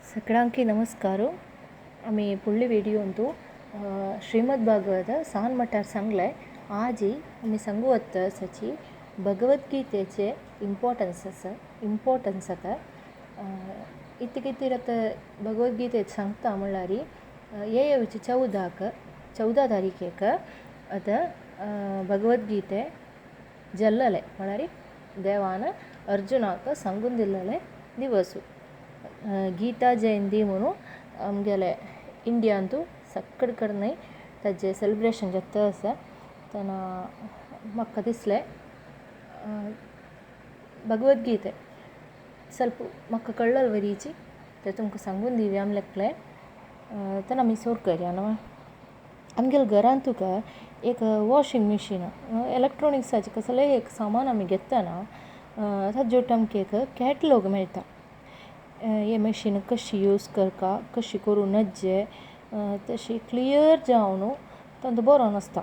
सगळ्यांकी नमस्कार. आमी फुडले व्हिडियोंतु श्रीमद भागवत सान मठार सांगलें. आजी आमी सांगू वता सची भगवद्गीतेचे इम्पॉर्टन्स आसा, इम्पॉर्टन्स आतां इतलें कितें आतां भगवद्गीतेत सांगता म्हणल्यार हे येवचे 14क 14 तारखेक आतां भगवद्गीते जल्लले म्हळ्यार देवान अर्जुनाक सांगून दिल्लेले दिवसू गीता जयंती म्हणून आमगेले इंडियांतू सगळे कडेन ताजें सेलिब्रेशन जाता आसा. तेन्ना म्हाका दिसलें भगवद्गीते ಸ್ವಲ್ಪ म्हाका कळ्ळल वरीची तें तुमकां सांगून दिवया म्हणलें. तेन्ना आमी सुरू करया न्हू. आमगेल्या घरांत तुका एक वॉशिंग मशीन इलेक्ट्रोनिक्साचें कसलेंय एक सामान आमी घेतना ताजे आमकां एक कॅटलॉग मेळटा. हें मशीन कशी यूज करका, कशी करूं नजे तशी क्लियर जावन तातूंत बरोवन आसता.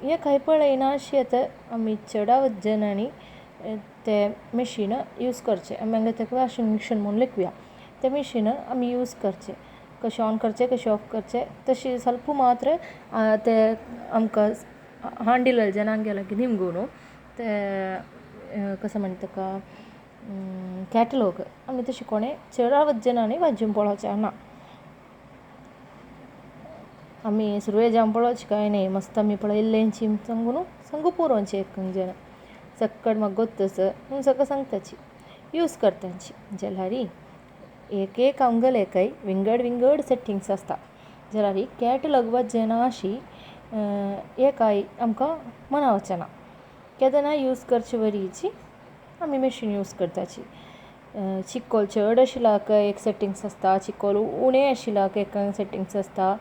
हें कांय पळयना अशें आतां आमी चडावत जाणांनी तें मशीन यूज करचें. आमी मागीर ताका वॉशिंग मशीन म्हूण लेखुया. तें मशीन आमी यूज करचें, कशें ऑन करचें, कशें ऑफ करचें तशें ಸ್ವಲ್ಪ मात्र ते आमकां हांडिलले जनांगे लागीं निमगून ते कसो म्हणटा ताका कॅटलॉग आमी तशें कोणें चडावत जणांनी वाचून पळोवचें ना. आमी सुरवेक जावन पळोवचें कांय न्हय, मस्त आमी पळयल्लेंची सांगून सांगू पुरोवचें एक जण सक्कड म्हाका गोत्तच म्हूण सगळें सांगताची यूज करताची. जाल्यार एक एक आमगेलेकय विंगड विंगड सेटिंग्स आसता. जाल्यार कॅटलॉग वाचना अशी हें कांय आमकां मना वचना. केदना यूज करचे वरीची आमी मशीन यूज करताची. चिकोल चड आशिल्ल्याक एक सेटिंग्स आसता, चिकोल उणें आशिल्ल्याक एक सेटिंग्स आसता.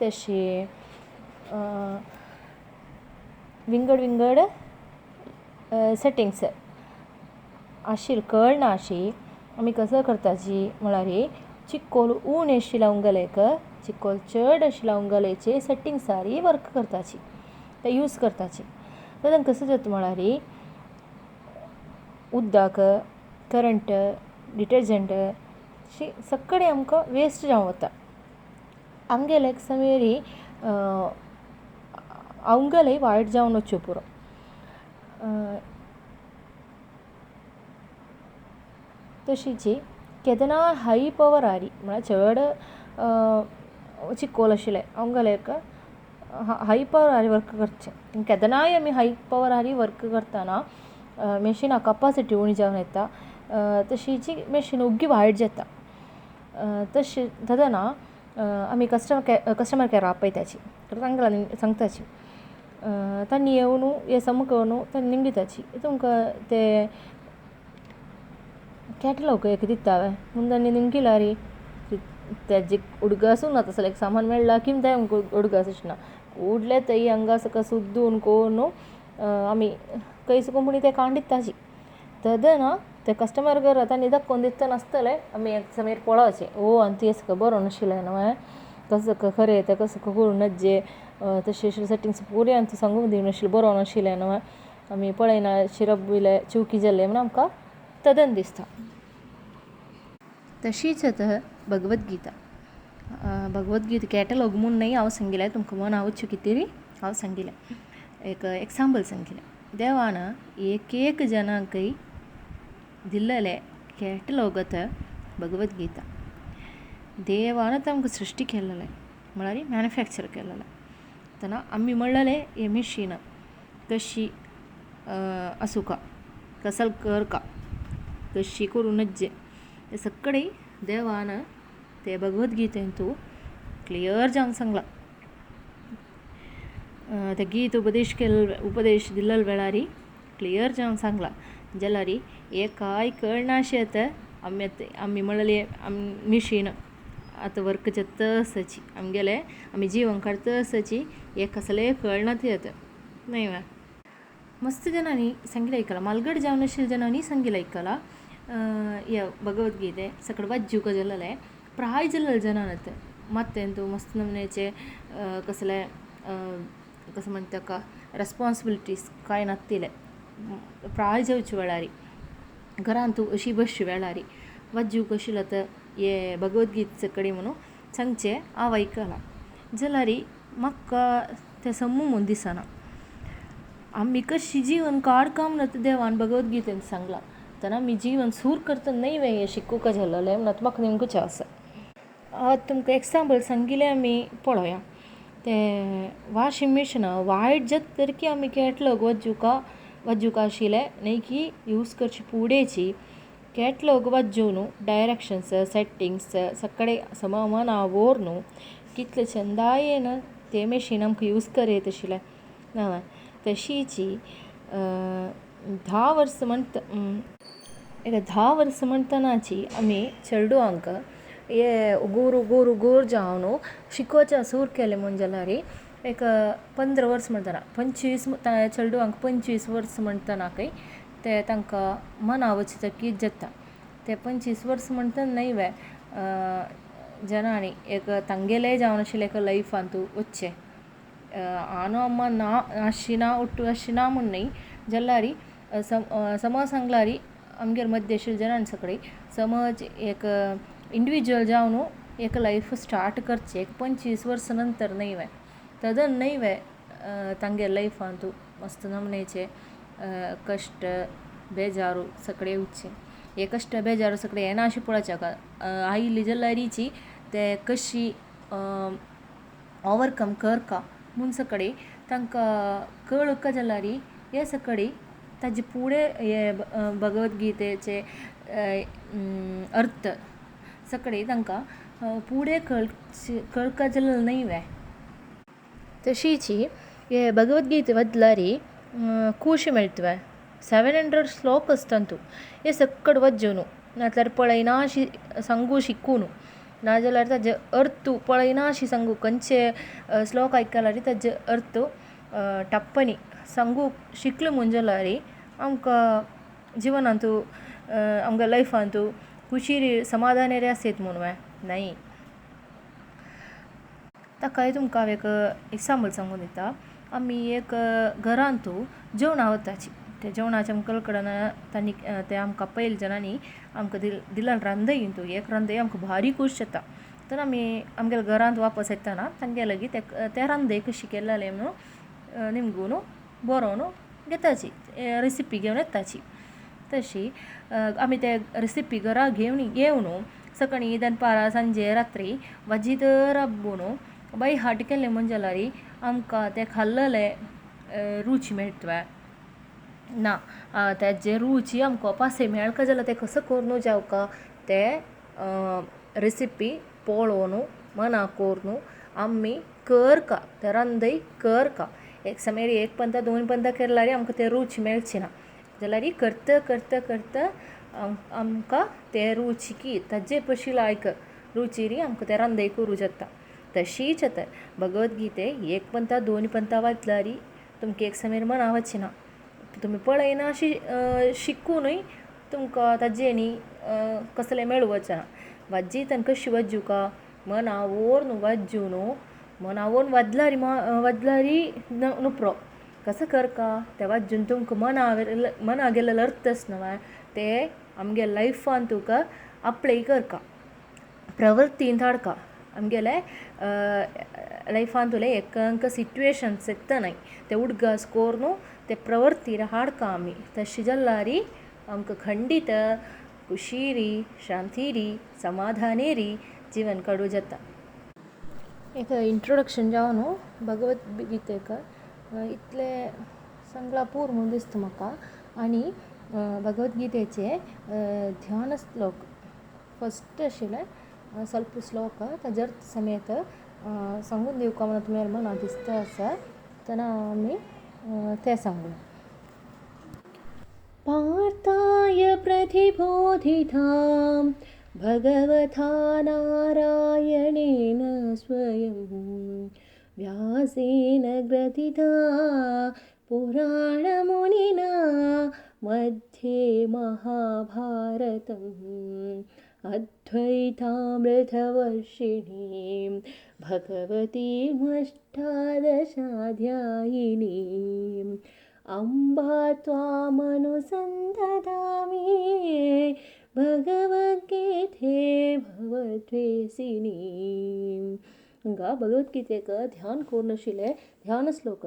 तशी विंगड विंगड सेटिंग्स आशिल्ले कळना अशी आमी कसो करताची म्हळ्यार चिकोल उणें आशिल्ल्या आमगेलेक चिकोल चड आशिल्ल्या आमगेलेचे सेटिंग्सारी वर्क करताची, ते यूज करताची. तेन्ना कसो जाता म्हळ्यार उदक, करंट, डिटर्जंट अशी सगळें आमकां वेस्ट जावन वता. आमगेले एक समेरी आमगेलें वायट जावन वचूं पुरो. तशीच केदना हाय पावर आरी म्हळ्यार चड चिकोल आशिल्लें आमगेलेक हाय पावर आरी वर्क करचें. केदनाय आमी हाय पावर आरी वर्क करतना मशिना कपासिटी उणी जावन येता, तशीच मशीन ओग्गी वायट जाता. तशें तेदना आमी कस्टमर कॅर आपयताची, तांकां सांगताची. तांणी येवन हें सम करून तांणी निमगिताची तुमकां ते कॅटलॉग एक दिता म्हूण तांणी निमगिल्यार तेजे उडगासून ना तसलें एक सामान मेळ्ळां की तें आमकां उडगास ना. उडले तय हांगा सगळें सुद्दून कोरून आमी खंयस कंपनी ते काडून दिताची. तेदना ते कस्टमर केअर तांणी दाखोवन दितना नासतलें आमी एक समेर पळोवचें, ओ आनी तें सगळें बरोवन आशिल्लें न्हू कसो खरें तें कसो करूं नजे तशें सेटिंग्स पुरी आनी सांगूंक दिवन आशिल्लें बरोवन आशिल्लें न्हू आमी पळयना शिरप बिले चुकी जाल्लें म्हूण आमकां तदन दिसता. तशीच आतां भगवद्गीता. भगवद्गीता कॅटलॉग म्हूण न्हय हांव सांगिल्लें तुमकां मन हांव कितें हांव सांगिल्लें एक एग्जाम्पल सांगिल्लें. देवान एक एक जणांकय दिल्लेलें कॅटलॉग आतां भगवद्गीता. देवान आमकां सृश्टी केल्लेलें म्हळ्यार मॅनुफॅक्चर केल्लेलें. तेन्ना आमी म्हणलेलें हें मशीन कशी आसूका, कसल करका, कशी करूं नजे हें सगळें देवान ते भगवद्गीतेंतू क्लियर जावन सांगलां. ते गीत उपदेश केल्ले उपदेश दिल्ले वेळार क्लियर जावन सांगलां. जाल्यार हें कांय कळना अशें आतां आमी आतां आमी म्हणलें मशीन आतां वर्क जाता आसाची आमगेलें आमी जिवन काडता आसाची हें कसलें कळना ती आतां न्हय वा. मस्त जणांनी सांगिल्लें आयकलां, मालगड जावन आशिल्ल्या जणांनी सांगिल्लें आयकलां हे भगवद्गीते सगळें वाचूंक जाल्लें प्राय जाल्ले जणां आतां मात मस्त नमन्याचे कसले कसो म्हणटा ताका रेस्पोन्सिबिलिटीज कांय नातिल्लें प्राय जावचे वेळार घरांत अशी बसचे वेळार वाचूंक आशिल्लें आतां हे भगवद्गीत कडेन म्हणून सांगचें हांव आयकलां जाल्यार म्हाका तें सम्मू म्हूण दिसना. आमी कशी जीवन काडका म्हणत देवान भगवद्गीतेन सांगलां तेन्ना आमी जीवन सूर करता न्हय वे हें शिकूंक जालेलें म्हणत म्हाका नेमकूच आसा. आतां तुमकां एग्जाम्पल सांगिल्लें आमी पळोवया. तें वॉशींग मॅशीन वायट जाता तरी आमी कॅटलॉग वाचूंक वाचूंक आशिल्लें न्हय की यूज करची फुडेंची कॅटलॉग वाचून डायरेक्शन्स सेटिंग्स सगळे समा व्हरून कितले चंदायेन तें मॅशीन आमकां यूज करयत आशिल्लें ना तशीच 10 वर्सां म्हणटा एक 10 वर्सां म्हणटनाची आमी चेडवांक हे उगूर उगूर उगूर जावन शिकोवचें सूर केलें म्हूण जाल्यार एक 15 वर्सां म्हणटना 25 चेडवांक 25 वर्सां म्हणटना खंय ते तांकां मना वचतकीच जाता. ते 25 वर्सां म्हणटना न्हय वे जनांनी एक तांगेलें जावन आशिल्लें एक लायफांतू वचचें आनो अम्मा ना आशिना ഒಟ್ಟು आशिना म्हूण न्हय जाल्यार समज सांगल्यार आमगेर मद्दे आशिल्ले जनां सगळीं समज एक इंडिविज्युअल जावन एक लायफ स्टार्ट करचें एक 25 वर्सां नंतर न्हय वे तदन न्हय वे तांगे लायफांतू मस्त नमनेचे कश्ट बेजारू सगळे येवचे. हे कश्ट बेजारू सगळे येना अशें पळोवचें आयिल्ली जाल्यारीची ते कशी ओवरकम करका म्हूण सगळे तांकां कळका जाल्यार हे सगळे ताजे फुडें हे भगवद्गीतेचे अर्थ सगळे तांकां फुडें कळका जाल्यार न्हय वे. तशीच हे भगवद्गीते वाचल्यार खूश मेळटा. 700 श्लोक आसता तातूंत हे सगळे वाचून नाजाल्यार पळयना अशी सांगू शिकून नाजाल्यार ताजे अर्थ पळयना अशी सांगू खंयचे श्लोक आयकल्यार ताजे अर्थ टप्पनी सांगू शिकले म्हूण जाल्यार आमकां जिवनांतू आमगे लायफांतू खुशी समाधान आसत म्हूण वे न्हय. ताकाय तुमकां हांव एक एग्जाम्पल सांगून दिता. आमी एक घरांतू जेवणा वताची ते जेवणाचे आमकां कडेन तांणी ते आमकां पयले जणांनी आमकां दिलन रांदय तूं एक रांदय आमकां भारी खूश जाता. तर आमी आमगेल्या घरांत वापस येतना तांगे लागीं ते रांदय कशी केलेलें म्हणून निमगून बरोवन घेताची रेसिपी घेवन येताची. तशी आमी ते रेसिपी घरा घेवन येवन सकाळीं दनपारां सांजे रात्री वाजीत राबून बाय हार्ट केलें म्हूण जाल्यार आमकां तें खाल्लेलें रूच मेळटा ना. तेजे रुची आमकां पासे मेळका जाल्यार तें कसो करून जावका ते रेसिपी पळोवन मना करून आमी करका ते रांदय करका. एक समेर एक पंता दोन पंता केल्यार आमकां ते रूच मेळची ना जाल्यार करता करता करता आमकां ते रुचिकी ताजे पशी लायक रुचिरी आमकां ते रांदय करूं जाता. तशीच आतां भगवद्गीते एक पंता दोन पंता वाचल्यार तुमकां एक समेर मना वचना. तुमी पळयना अशी शिकुनूय तुमकां ताजें न्ही कसलें मेळूं वचना. वाजीत कशी वाजूका मना वोर वाजून मना वोर वाजल्यार वाजल्यार नुपरो कसो करका ते वाजून तुमकां मना मना गेल्ले अर्थ आसा न्हय ते आमगे लायफान तुका अप्लाय करका प्रवृत्तीन हाडका आमगेले लायफांतुले एक सिट्युएशन्स येता न्हय ते उडगास करून ते प्रवृत्तीर हाडका आमी तशें जाल्यार आमकां खंडीत खुशीरी शांतीरी समाधानेरी जीवन काडूं जाता. एक इंट्रोडक्शन जावन भगवद्गीतेक इतलें सांगलां पूर म्हूण दिसता म्हाका. आनी भगवद्गीतेचें ध्यान श्लोक फस्ट आशिल्लें स्वल्प श्लोक ताजे अर्थ समेत सांगून दिवका म्हणून तुमी मना दिसता आसा तेन्ना आमी तें सांगूया. पार्थाय प्रतिबोधितां भगवता नारायणेन स्वयं व्यासेन ग्रथिता पुराणमुनिना मध्ये महाभारतम् अद्वैतामृतवर्षिणीं भगवतीमष्टादशाध्यायिनीम् अम्बा त्वामनुसन्दधामि भगवद्गीते भव द्वेषिणी. हांगा भगवद्गीतेक ध्यान करून आशिल्लें ध्यान श्लोक.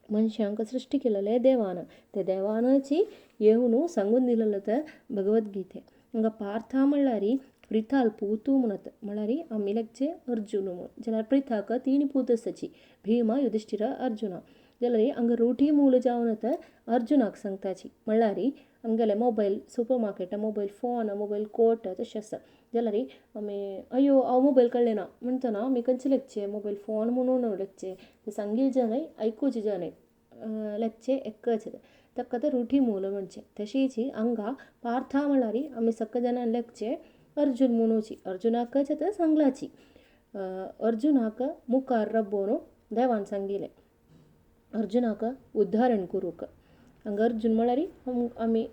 मनशांक सृश्टी केलेले देवान, ते देवानची येवन सांगून दिलेले ते भगवद्गीते. हांगा पार्था म्हणल्यार प्रिथाल पूतू म्हणत, म्हळ्यार आमी लागचे अर्जुन म्हणून. जाल्यार प्रिथाक तीन पूत आसाची, भीमा, युधिश्ठिर, अर्जुना. जाल्यार हांगा रोटी मूल जावन आतां अर्जुनाक सांगताची, म्हणल्यार आमगेले mobile super market, mobile phone, mobile coat तशें आसा. जाल्यार आमी अय्यो हांव मोबायल काडलें ना म्हणटना आमी खंयचे लागचे मोबायल फोन म्हणून लागचे, ते सांगील जाणाय आयकुचे जाणाय लागचे एकच, ताका आतां रुठी मूल म्हणचे. तशीच हांगा पार्था म्हणल्यार आमी सगळे जाणां लागचे अर्जुन म्हणूची, अर्जुनाकच आतां सांगलाची. अर्जुनाक मुखार रब्बोन देवान सांगिलें अर्जुनाक उद्धारण करूंक. हांगा अर्जुन म्हळ्यार आमी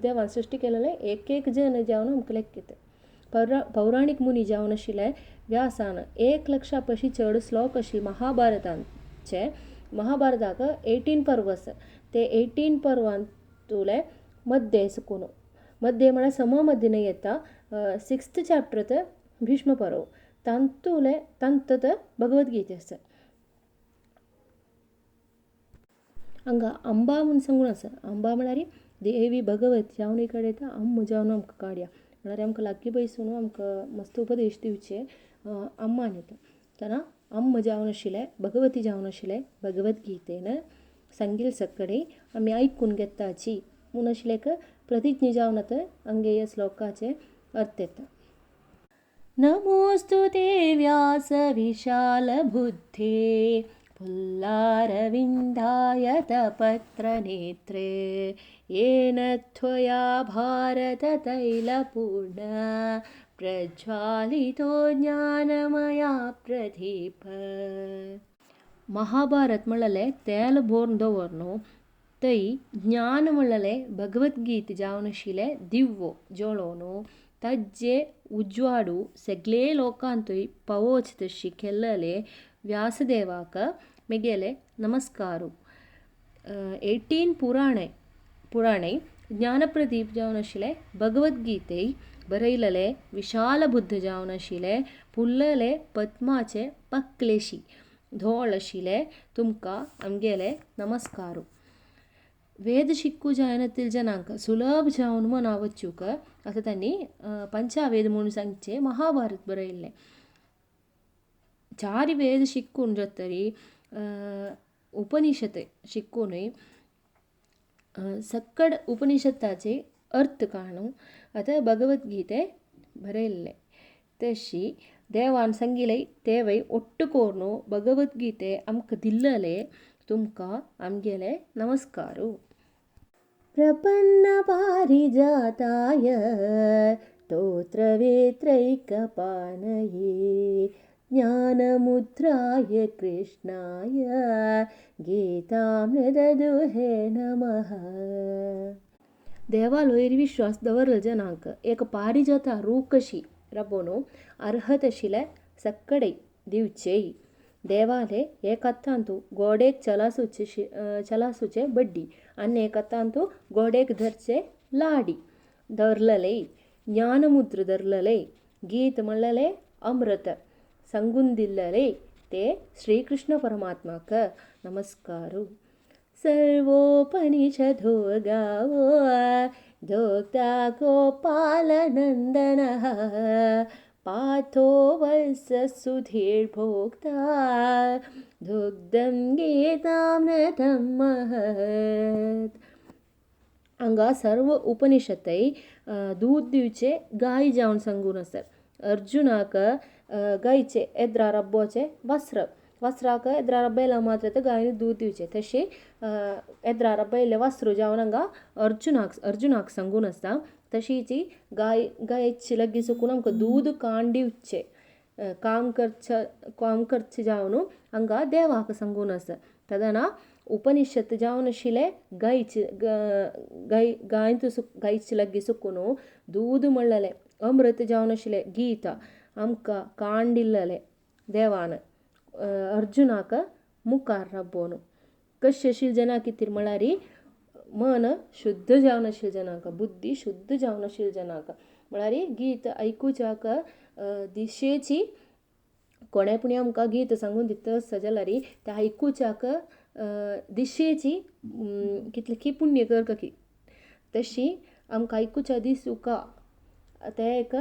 देवान सृश्टी केलेले एक एक जन जावन आमकां लेखता. पौराणीक मुनी जावन आशिल्ले व्यासान 1 लक्षा पशी चड श्लोक आशिल्ले महाभारताचे. महाभारताक 18 पर्व आसा, ते 18 पर्वांतुले मध्य सुकून, मध्य म्हळ्यार सम मध्य न्हय येता, 6th chapter तर भीष्म पर्व, तांतुले तांत तर भगवद्गीते आसा. हांगा अंबा म्हूण सांगून आसा. अंबा म्हळ्यार देवी भगवती जावन कडेन येता, अम्म जावन आमकां काडया, म्हळ्यार आमकां लागीं बैसून आमकां मस्त उपदेश दिवचे अम्मान येता. तेन्ना अम्म जावन आशिल्लें भगवती जावन आशिल्लें भगवद्गीतेन सांगिल्ले सगळे आमी आयकून घेताची म्हूण आशिल्लें एक प्रतिज्ञा जावन आतां हांगे ह्या श्लोकाचे अर्थ येता. नमोस्तु ते व्यास विशाल बुद्धे फुल्लारविन्दायत पत्रनेत्रे येन त्वया भारततैलपूर्ण प्रज्वालितो ज्ञानमया प्रदीप. महाभारत म्हणलें तेल भरून दवर तै ज्ञान म्हणलें भगवद्गीत जावन आशिल्लें दिव्वो जळोवन ताजे उजवाडू सगळे लोकांतूय पावोच तशी केल्ले व्यासदेवाक मेगेले नमस्कारू. 18 पुराणे पुराणे ज्ञानप्रदीप जावन आशिल्लें भगवद्गीते बरयलेले विशाल बुद्ध जावन आशिल्लें फुल्लले पद्माचे पकलेशी धोळ आशिल्लें तुमकां आमगेले नमस्कारू. वेद शिकू जायना जनांक सुलभ जावन मना वचूंक आतां तांणी पंचावेद म्हूण सांगचें महाभारत बरयल्लें. 4 वेद शिकून जातरी उपनिषद शिकूनय सक्कड उपनिषदाचे अर्थ काणू आतां भगवद्गीते बरयल्लें. तशी देवान सांगिल्लें तेवय ஒட்டு करून भगवद्गीते आमकां दिल्लले तुमकां आमगेले नमस्कारू. प्रपन्न पारिजाताय स्तोत्रवेत्रैकपाणये ज्ञानमुद्राय कृष्णाय गीतामृतदुहे नमः. देवालोयर विश्वास दवरल जनांक एक पारिजाता रूकशी रबोनो अर्हत आशिल्ले सक्कडे दिवचे. देवाले एक हातांतु गोडेक चलासूचे चलासूचे बड्डी आनी एक हातांतु गोडेक धरचे लाडी धरलले, ज्ञानमुद्र धरलले, गीत म्हणलेले अमृत सांगून दिल्लले ते श्रीकृष्ण परमात्माक नमस्कारू. सर्वोपनिषदो गावो दोग्धा गोपालनन्दनः पाथो वत्स सुधीर्भोक्ता दुग्धं गीतामृतं महत्. हांगा सर्व उपनिषदय दूद दिवचे गाय जावन सांगून आसा. अर्जुनाक गायचे एद्रा रब्बोचे वस्त्र, वस्त्राक एद्रा रब्बयला मात्र ते गायन दूद दिवचे, तशें एद्रा रब्बयले वस्त्र जावन हांगा अर्जुनाक अर्जुनाक सांगून आसता. तशीच गाय गायची लागीं सुकून आमकां दूद काण दिवचे काम करचे काम करचे जावन हांगा देवाक सांगून आसा. तेन्ना उपनिषद जावन आशिल्लें गायचे गाय गायंत गायचे लागीं सुकून दूद म्हणलेलें अमृत जावन आशिल्लें गीता आमकां काण दिल्लेलें देवान अर्जुनाक मुखार राबोवन. कशें आशिल्लें जना कितें म्हळ्यार मन शुद्ध जावन आशिल्लें जनांक, बुद्धी शुद्ध जावन आशिल्लें जनांक, म्हळ्यार गीत आयकुच्याक दिशेची कोणें पुणी आमकां गीत सांगून दिता आसता जाल्यार तें आयकुच्याक दिशेची कितले की पुण्य कर की तशी आमकां आयकुच्या दिसूका तें एक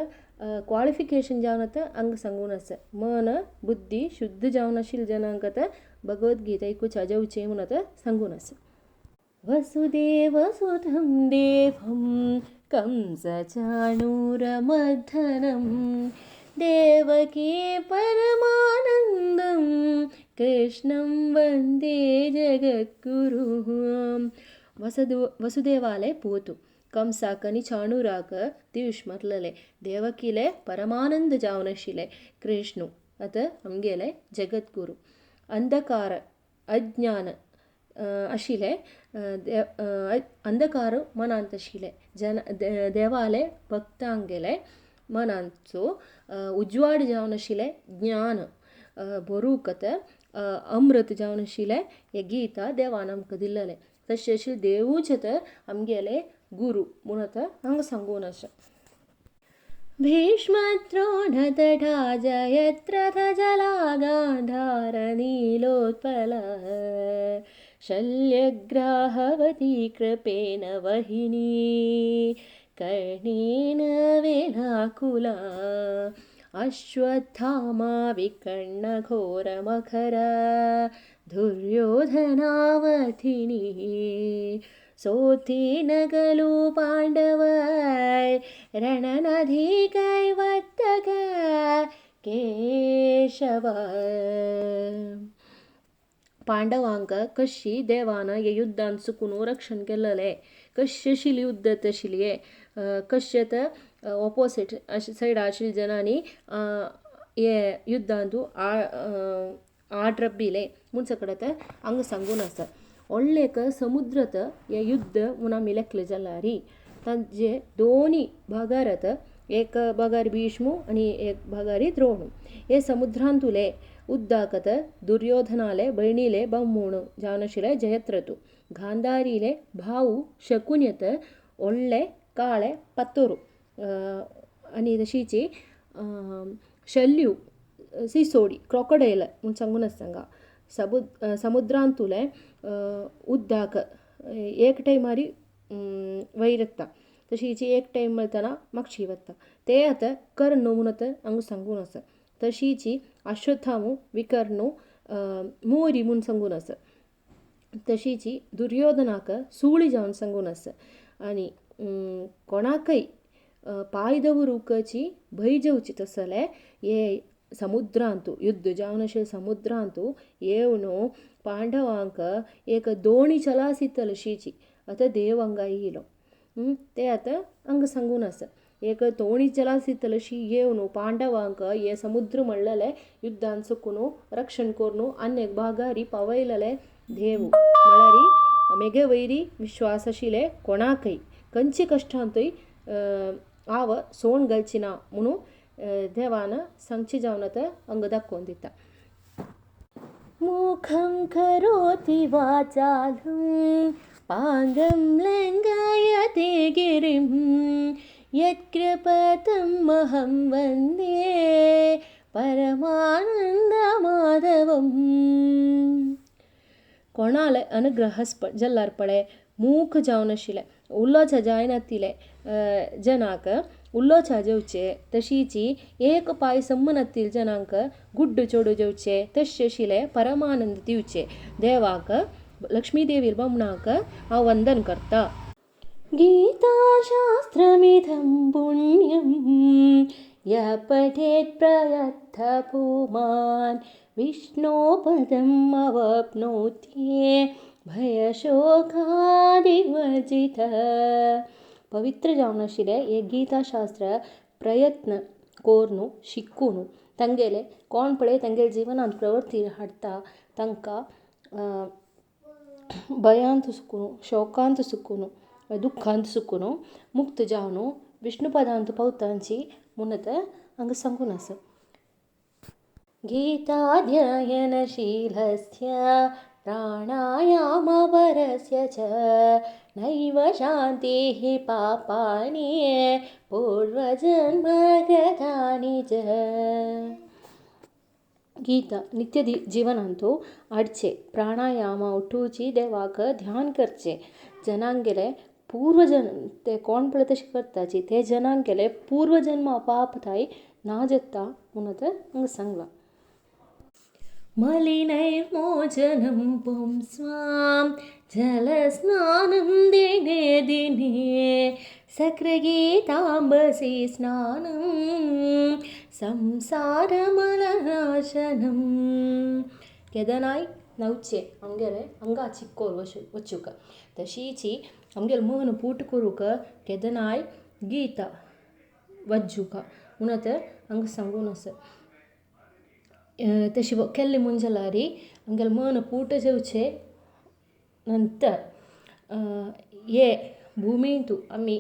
क्वॉलिफिकेशन जावन आतां हांगा सांगून आसा. मन बुद्धी शुद्ध जावन आशिल्ले जनांक आतां भगवद्गीता आयकुच्या जेवचें म्हूण आतां सांगून आसा. वसुदेव सुतं देवं कंसचाणूरमर्दनं देवकी परमानंदं कृष्णं वंदे जगद्गुरुं. वसुदेवाले पोतु कंसाक आनी चाणुराक दिवश मारलेले देवकीले परमानंद जावन आशिल्ले कृष्णू आतां आमगेले जगद्गुरू. अंधकार अज्ञान आशिल्ले अंधकार मनांत आशिल्ले जन देवाले भक्तांगेले मनांचो उजवाड जावन आशिल्ले ज्ञान बरूक आतां अमृत जावन आशिल्ले हे गीता देवान आमकां दिल्लें. तशें अशें देवूच आतां आमगेले गुरू म्हूण आतां हांगा सांगून आसा. भीष्मद्रोणतटा जयत्रथ जला गान्धार नीलोत्पल शल्यग्राहवती कृपेण वहिनी कर्णेन वेलाकुला अश्वत्थामा विकर्णघोरमखर दुर्योधनावधिनी सोथेन खलु पाण्डवै रणनधिकैवर्तक केशव. पांडवांक कशी देवान हे युद्धान चुकून रक्षण केलेलें, कशी आशिल्ली युद्ध आशिल्ली, कशें तर ऑपोसीट अशे सायडा आशिल्ल्या जनांनी हे युद्धांतू आड रब्बिले म्हूण सकट आतां हांगा सांगून आसा. व्हडलें एक समुद्र तर हें युद्ध म्हूण आमी लेखलें जाल्यार तांचे दोनी भागार आतां एक भागार भीष्म आनी एक भागार द्रोण. हे समुद्रांतुले उद्दाक आतां दुर्योधनाले भयणीले बम्मूण जावन आशिल्ले जयत्रथू, गांधारीले भाऊ शकुनी व्हडले काळे पत्तोरू आनी तशीच शल्यू सिसोडी क्रोकोडायल म्हूण सांगून आसा हांगा. समुद्रांतुले उद्दाक एक टायमार वयर येता तशीच एक टायम वतना मातशी वता ते आतां कर्ण म्हूण आतां हांगा सांगून आसा. तशीच अश्वत्थामू विकर्ण मोरी म्हूण सांगून आसा. तशीच दुर्योधनाक सुळी जावन सांगून आसा. आनी कोणाकय पांय दवरूंकची भंय जेवची तसले हे समुद्रांतू युद्ध जावन अशें समुद्रांतू येवन पांडवांक एक दोणी चलासितलशीची आतां देव हांगा येयलो. ते आतां हांगा सांगून आसा. एक तोणी चलासितलशी येवन पांडवांक हे समुद्र म्हणलेले युद्धान चुकून रक्षण करून आनी एक भागारी पावयलेले देव. म्हळ्यार मेगे वयरी विश्वास आशिल्ले कोणाकय खंयचे कश्टांतूय हांव सोण घालची ना म्हणून देवान सांगचें जावन आतां हांगा दाखोवन दिता. मूकं करोति वाचालं पाङ्गं लङ्घयते गिरिं यत्कृपतम् अहं वन्दे परमानन्दमाधवम्. कोणाले अनुग्रह जाल्यार पळय मूक जावन आशिल्ले उलोवच्या जायनातिले जनाक उलोवच्या जेवचे, तशीच एक पांय सम्मनातील जनांक गुड्ड चोडू जेवचे तशें आशिल्ले परमानंद दिवचे देवाक लक्ष्मी देवी बमणाक हांव वंदन करता. गीताशास्त्रमिदं पुण्यं यः पठेत् प्रयत्तः पुमान् विष्णोपदम् अवाप्नोति भयशोकादिवर्जितः. पवित्र जावन आशिल्लें हें गीताशास्त्र प्रयत्न करून शिकून तांगेले कोण पळय तांगेले जिवनांत प्रवृत्ती हाडटा तांकां भयांत सुकून शोकांत सुकून दुख्खांत सुकून मुक्त जावन विष्णुपदांत पावतांची म्हूण आतां हांगा सांगून आसा. गीताध्ययनशीलस्य प्राणायामपरस्य च नैव शान्तिः पापानि पूर्वजन्मगतानि च. गीता नित्य जिवनांतु हाडचें प्राणायाम उठुची देवाक ध्यान करचें जनांगेले पूर्वजन्म ते कोण पळय तशें करताची ते जनांगेले पूर्वजन्म पाप थांय ना जाता म्हणून आतां हांगा सांगलां. मलिनैर्मोचनं पुंस्वां जलस्नानं दिने दिने सक्रगीताम्बसि स्नानं संसारमलनाशनं. केदनाय न्हांवचें आमगेलें आंगा चिकोल वचूंक तशीच आमगेलें मन पूट करूंक केदनाय गीता वाचूंक म्हूण आतां हांगा सांगून आसा. तशें केल्लें म्हूण जाल्यार आमगेलें मन पूट जावचें नंतर हे भुमींतू आमी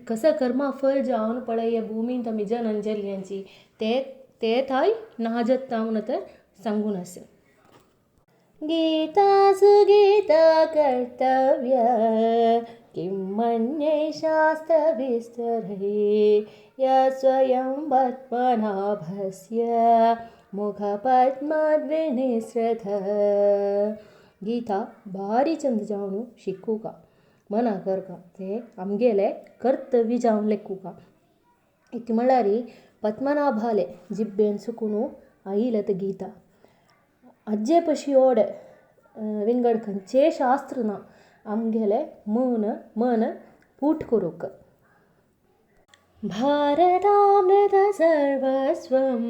कसो कर्मा फळ जावन पळय हे भुमींत आमी जनन जाल्यांची ते ते थंय ना जाता म्हूण आतां सांगून आसा. गीता सुगीता कर्तव्य किं मन्ये शास्त्रविस्तरे या स्वयं पद्मनाभस्य मुखपद्मद्विनिसृतः. गीता बारी चंद जावन शिकूंक मना करका तें आमगेलें कर्तव्य जावन लेखुका. इतलें म्हळ्यार पद्मनाभाले जिब्बेन सुकून आयिल्लें तें गीता. हाजे पशी व्हड विंगड खंयचें शास्त्र ना आमगेलें मन मन पूट करूंक. भारतामृत सर्वस्वं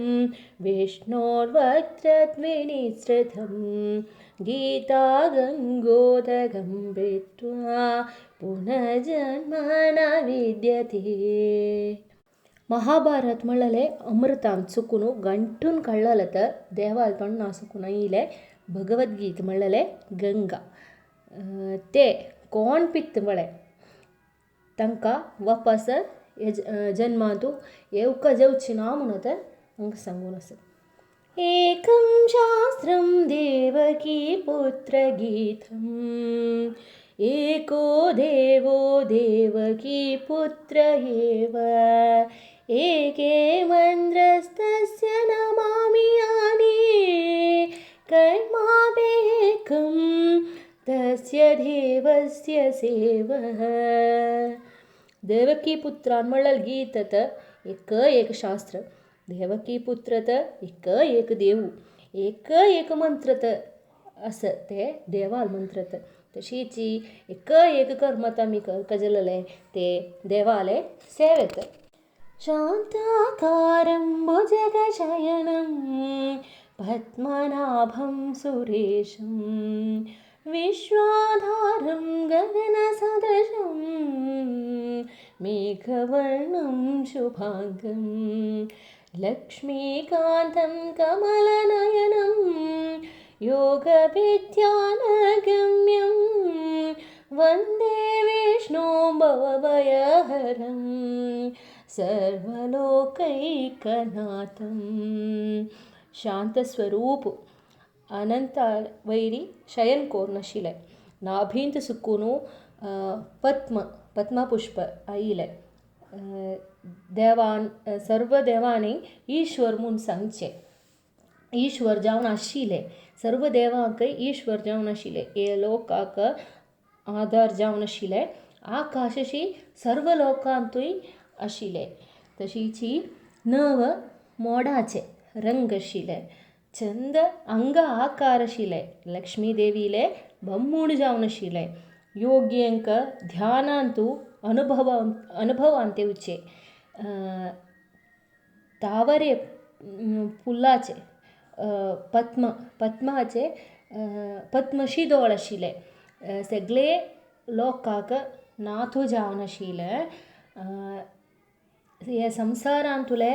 विष्णोर्वक्त्रद्विनिसृतं गीता गंगोदकं पीत्वा पुनर्जन्म न विद्यते. महाभारत म्हणलें अमृतान चुकून गंठून काडलेलें तर देवाल तोंडा सुकून आयिल्लें भगवद्गीता म्हणलेलें गंगा. ते कोण पित्त म्हळें तांकां वापस हे जन्मांतू येवका जावची ना म्हणून तें हांगा सांगून आसा. एकं शास्त्रं देवकी पुत्रगीतं एको देवो देवकी पुत्र एव एके मन्द्रस्तस्य नमामि यानि कर्मापेकं तस्य देवस्य सेवः. देवकी पुत्रान म्हणल्यार गीतत एक एक शास्त्र, देवकी पुत्रत एक एक देवू, एक एक मंत्रत आसा ते देवाल मंत्रत. तशीच एक एक कर्मत आमी करका ते देवाले सेवेत. शांताकारं भुजगशयनं पद्मनाभं सुरेशं विश्वाधारं गगनसदृशं मेघवर्णं शुभांगं लक्ष्मीकान्तं कमलनयनं योगविद्यानगम्यं वन्दे विष्णुं भवभयहरं सर्वलोकैकनाथं. शांतस्वरूप अनंत वैरी शयन कोर नाशिल्लें नाभींत सुकून पद्म पद्मपुष्प आयिल्लें. देवान सर्व देवांनी ईश्वर म्हूण सांगचें, ईश्वर जावन आशिल्लें, सर्व देवांकय ईश्वर जावन आशिल्लें, हे लोकाक आदार जावन आशिल्लें, आकाशशी सर्व लोकांतूय आशिल्लें. तशीच नव मोडाचे रंग आशिल्ले, चंद अंग आकार आशिल्ले, लक्ष्मी देवीले बम्मूण जावन आशिल्ले, योग्यांक ध्यानांतू अनुभवांत येवचे, तावरे फुलाचे पद्म पद्माचे पद्मशी दोळ आशिल्ले, सगळे लोकांक नाथू जावन आशिल्ले, हे संवसारांतले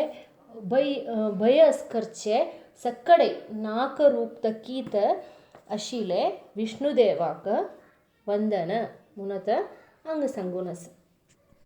भंय करचे सकडे नाकरूप तकीत आशिल्ले विष्णुदेवाक वंदन म्हणून आतां हांगा सांगून आसा.